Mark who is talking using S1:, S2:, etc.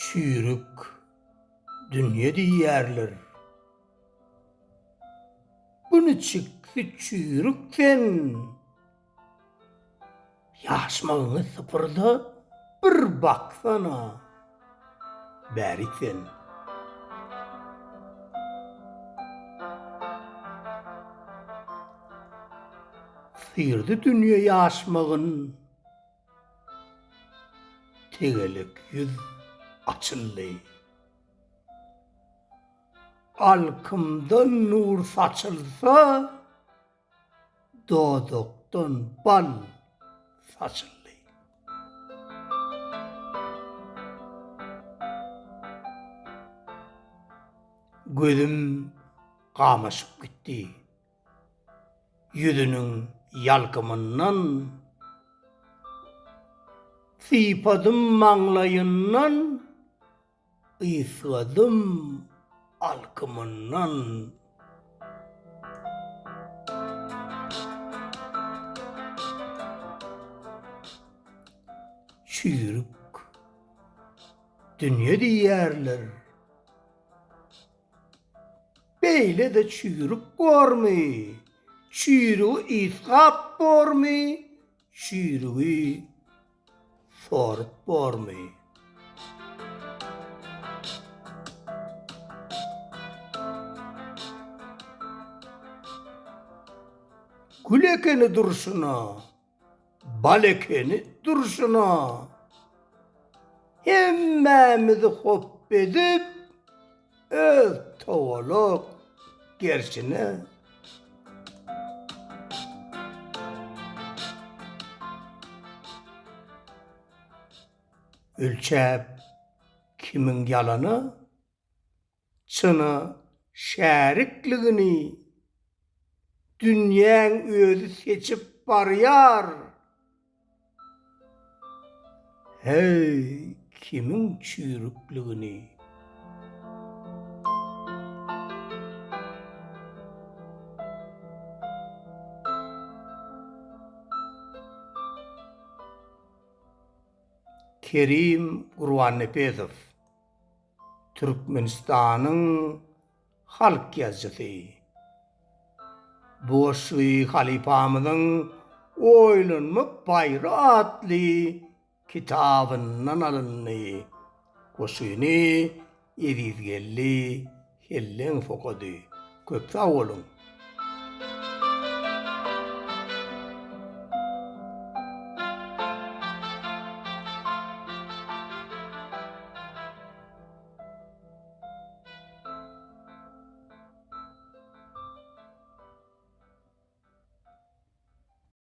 S1: Çüýrük dünýe diýýärler. Bu niçiksi çüýrük sen? Ýaşmagyňy sypyrda bir baksana bärik sen. Syrdy dünýe ýaşmagyn tegelek ýüz açyldy. Alkymdan nur saçylsa Dodakdan bal saçyldy. Gözüm gamaşyp gitdi. Ýüzüniň ýalkymyndan, Sypadym maňlaýyndan, Ysgadym alkymyndan. Çüýrük dünýe diýýärler. Beýle-de çüýrük bormy? Çüýrügi ysgap bormy? Çüýrügi sorup bormy? Gül ekeni durşuna, bal ekeni durşuna. Hemmämizi hop edip, öz togalak gerşine. Ölçäp kimiň ýalana, çyna şärikligini dünýäň özi seçip barýar. Heý, kimiň çüýrükligini. Kerim Gurbannepesow, Türkmenistanyň halk ýazyjysy. Bu goşgy halypamyzyň Oýlanma baýry atly kitabyndan alyndy. Goşgyny Ezizgeldi Helleňow okady. Köp sag boluň!